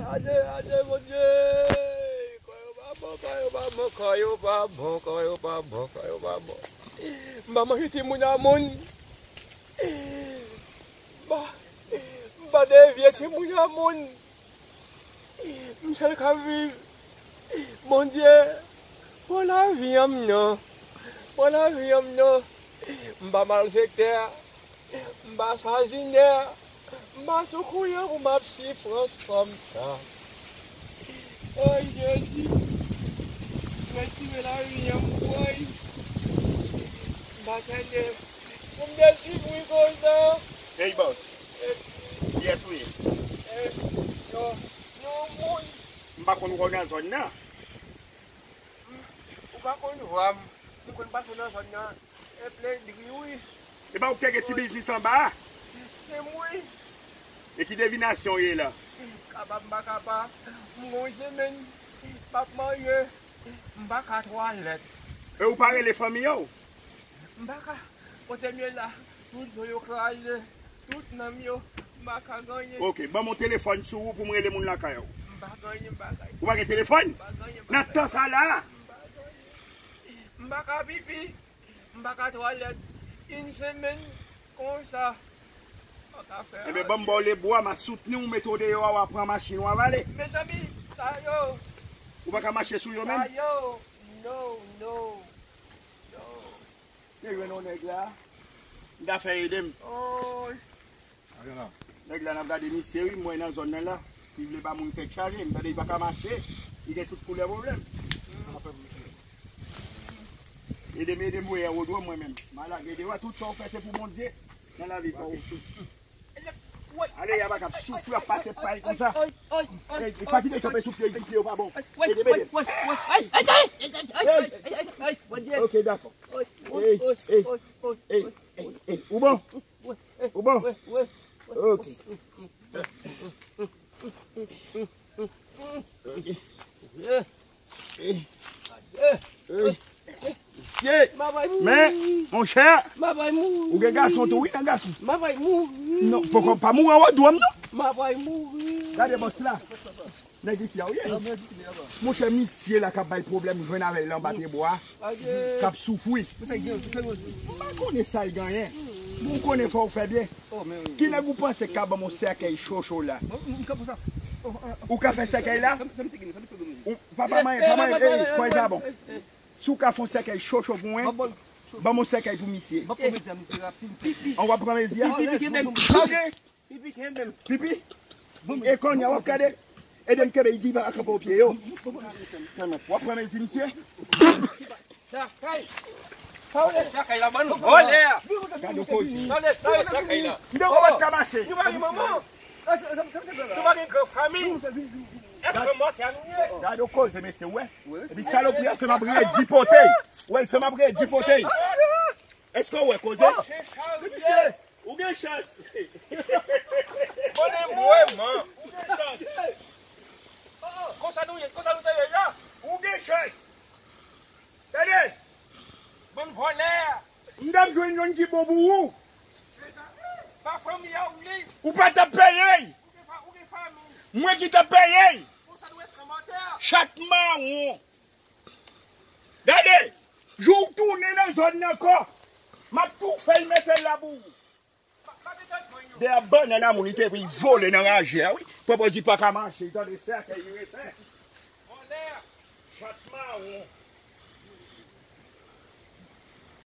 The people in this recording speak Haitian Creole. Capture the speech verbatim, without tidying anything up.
Adye, adye, Bondye! Kò yo pa bon, kò yo pa bon, kò yo pa bon, kò yo pa bon, kò yo pa bon. M pa manje timoun a moun. M pa, m pa devye timoun a moun. M sèl k ap viv. Bondye, pran lavi an m non. Pran lavi an m non. M pa malfektè. M pa sazinè. M pa sou kouyon pou m ap sifrans kòmsa. Oy, Jezi. Retire lavi an m, woy. M pa tande. Pou m te sifri konsa. Hey, boss. Ey, kiyès ou ye? Ey, yo, yo, moun. M pa konn wè w nan zòn nan. Ou pa konn vwa m. M konn pase nan zòn nan. E plen dri, wi. E pa ou ki te gen ti biznis anba a? Se mwen. E ki devinasyon w ye la? Kapab, m pa kapab. M gon semèn. M p ap manje. M pa ka twalèt. E ou pa rele fanmi yo? M pa ka. Kote m ye la, tout zo yo kraze. Tout nanm yo, m pa ka gen anyen. Ok, ban m yon telefòn sou ou pou m rele moun lakay ou. M pa gen anyen, m pa ka. Ou pa gen telefòn? M pa gen anyen, m pa ka. Nan tan sa la? M pa gen anyen. M pa ka pipi. M pa ka twalèt. Yon semèn konsa. M pa ka fè anyen. Enben, ban m ba w lebwa, m a soutni w, mete w deyò a, w a pran machin, w a vale. Mezanmi, sa yo. Ou pa ka mache sou yo menm? Sa yo. No, no, no. Te jwenn yon nèg la. M ta fè ede m. Oy. Nèg la n ap gade misye wi, m wè nan zòn nan la. Li vle ba moun tèt chaje, m tande li pa ka mache. Li gen tout koulè pwoblèm. Ede m, ede m voye aewodwòm mwen menm. M a lage deyò, tout sa w fè se pou Bondye. Nan lavi pa w. Ale, y a pa k ap soufri, ap pase pay konsa. Ey, pa kite kanpe sou pye, pye yo pa bon. Ede m, ede m. Ey. Ok, dakò. Ey, ey, ey, ey, ey, ou bon? Ou bon? Ok. Ok. Mesye, men, monchè, ou gen gason tou, wi, nan gason. Non, poko pa mouri an wòdwòm, non. Gade bòs la. Nèg isi a, wi. Monchè, misye la k ap bay pwoblèm, jwenn avè l anba pye bwa, k ap soufri. M pa konnen sa l genyen. Bon, ou konnen fò w fè byen. Ki nèg ou panse k ka ban m yon sèkèy chocho la? Ou ka fè sèkèy la? Ou, papa, manyen, pa manyen, ey, kòy pa bon. Si w ka fè yon sèkèy chocho pou mwen, ban m yon sèkèy pou misye. An w ap pran mezi a? Pipi? E kounye a w ap gade? Ede m kenbe, li di pa kanpe w pye yo. W ap pran mezi misye? Sa kay. Sa w lè sa kay la, ban nou vòlè a. Gade w koze. Sa w lè, sa w lè sa kay la. M te wè w pa t ka mache. Nou pa gen manman. Nou pa gen gran fanmi. Èske mò sa nou ye? Gade w koze, mesye, w wè. Epi salopri a fè m ap redi pote. W wè, l fè m ap redi pote. Èske w wè koze? Mesye, ou gen chans. Konnen mwen, man. Ou gen chans. Konsa nou ye, konsa nou te ye la. Ou gen chans. Tande. Bann vòlè. M t ap jwenn youn ki bon pou ou. Pa fanmi a ou li. Ou pa t ap peye l. Ou gen fa-, ou gen fanmi. Mwen ki t ap peye l. Konsa nou ret anba tè. Chat mawon. Gade, jou w tounen nan zòn nan ankò, m ap tou fè l mete l la pou ou. Dèyè bannann a moun, li te pran, li vole nan raje a, wi. Pòpòz li pa ka mache, li tande sèkèy li rete. Chat mawon.